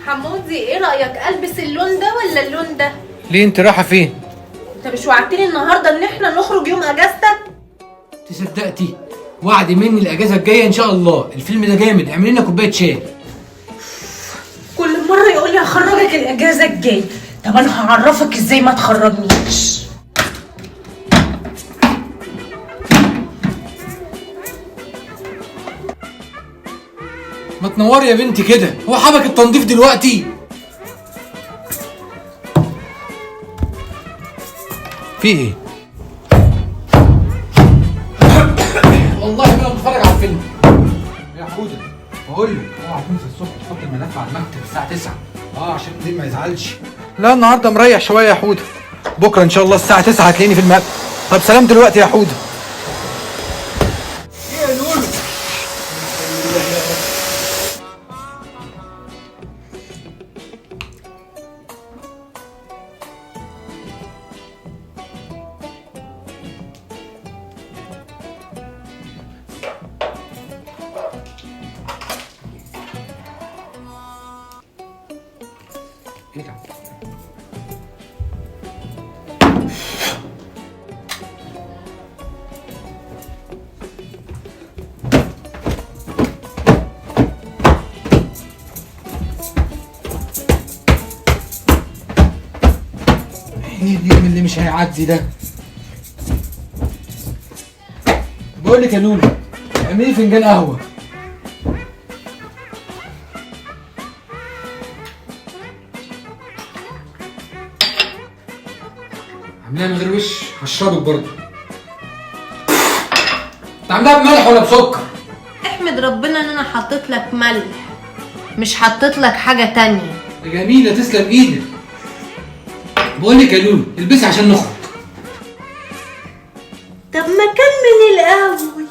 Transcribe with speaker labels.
Speaker 1: حمودي ايه رايك، البس اللون ده ولا اللون ده؟
Speaker 2: ليه انت رايحة فين؟
Speaker 1: انت مش وعدتني النهارده ان احنا نخرج يوم اجازتك؟
Speaker 2: تصدقتي وعد مني الاجازة الجاية ان شاء الله. الفيلم ده جامد، اعمل لنا كوباية شاي.
Speaker 1: كل مرة يقول لي هخرجك الاجازة الجاية، طب انا هعرفك ازاي ما تخرجنيش.
Speaker 2: ما تنوري يا بنتي كده، هو حبك التنظيف دلوقتي؟ في ايه؟ والله ما انا بتفرج على الفيلم. يا حوده بقول لك اوعى تنسى الصبح تحط الملف على المكتب الساعة 9، عشان المدير ما يزعلش. لا النهارده مريح شوية يا حوده، بكره ان شاء الله الساعة 9 هتلاقيني في المكتب. طب سلام دلوقتي يا حوده. ايه يا لولو؟ ايه اليوم اللي مش هيعدي ده؟ بقول لك يا لولو اعملي فنجان قهوة. عاملاها من غير وش هشربك برضه. انت عاملاها بملح ولا بسكر؟
Speaker 1: احمد ربنا ان انا حطيت لك ملح، مش حطيت لك حاجة تانية.
Speaker 2: يا جميلة تسلم ايدك. بقول لك يا لولو البسي عشان نخرج.
Speaker 1: طب ما كمل الاول.